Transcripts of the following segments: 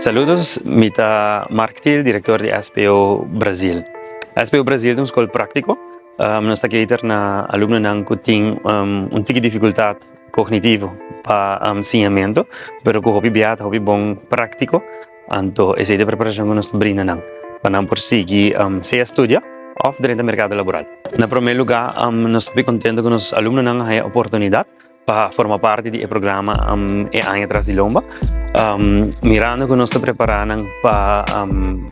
Saludos, mi ta Mark Thiel, director di SPO Brasil. SPO Brasil ta un scol practico. Nos ta cater na alumnonan cu tin un tiki dificultad cognitivo pa siñamento, pero cu hopi bia ta hopi bon practico. Anto esey ta e preparacion cu nos ta brinda nan pa nan por sigui sea studia of drenta mercado laboral. Na prome lugar, nos ta hopi contento cu nos alumnonan a haya oportunidad pa forma parti di e programa e aña tras di lomba. Mirando ku nos ta prepará nan pa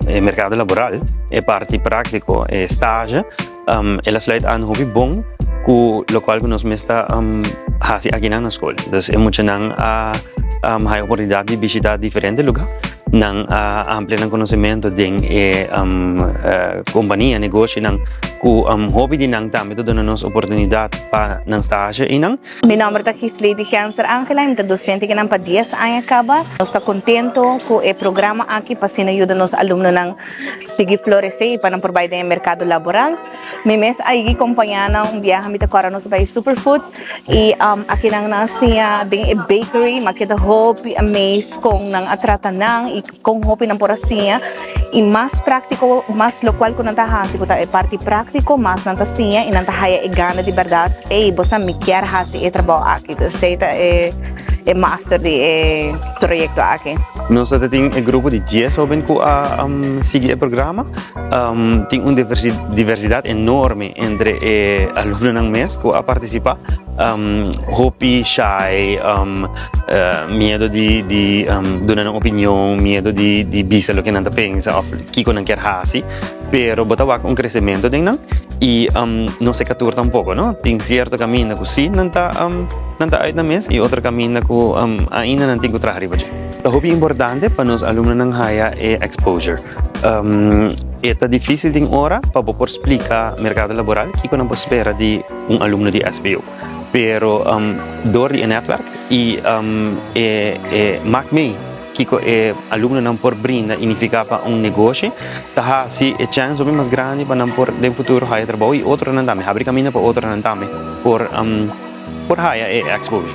e merkado laboral, e parti práktiko, e stage, el a sluit aan hopi bon ku lokual ku nos mes ta hasi akinan na skol. Dus e muchanan a haya oportunidat di bishitá diferente lugá, nan a amplia nan konosementu den e kompania, negoshinan ku hopi di nan tambe ta duna nos oportunidat pa nan stage einan. Mi nomber ta Gislady Genser Angela y mi ta docente kinan pa dies aña caba. Nos ta contento cu e programa aki pa asina yuda nos alumnonan sigui florece y pa nan por bay den e mercado laboral. Mi mes a yigi compaña nan un biaha mi ta cora nos bay Superfood y akinan nan a siña den e bakery. Mi a keda hopi amazed con nan a trata nan y Kon hopi nan por a siña i mas práktiko, mas lokual ku nan ta hasi ku ta e parti práktiko, mas nan ta siña i nan ta haya e gana di bèrdat, ey, bo sa mi kier hasi e trabou aki. Entonces esei ta e e master di e proyekto aki. Nos ta tin e grupo di dies hoben ku a sigui e programa. Tin un diversidat enorme entre e alumnonan mes ku a partisipá. Hopi shy, miedo di di duna nan opinion, miedo di di bisa loke nan ta pensa of kiko nan kier hasi, pero bo ta wak un kresementu den nan i no se katur tampoko no, tin sierto kaminda ku si nan ta nan ta uit nan mes i otro kaminda ku ainda nan tin ku traha riba dje. Ta hopi importante pa nos alumnonan haya e exposure. E ta difisil tin ora pa bo por splika merkado laboral kiko nan por spera di un alumno di SBO. Pero dor di e netwerk i e e mak mee kiko e alumnonan por brinda i nifiká pa un negoshi ta hasi e chèns hopi mas grandi pa nan por den futuro haya trabou i otronan tambe, habri kaminda pa otronan tambe por por haya e exposure.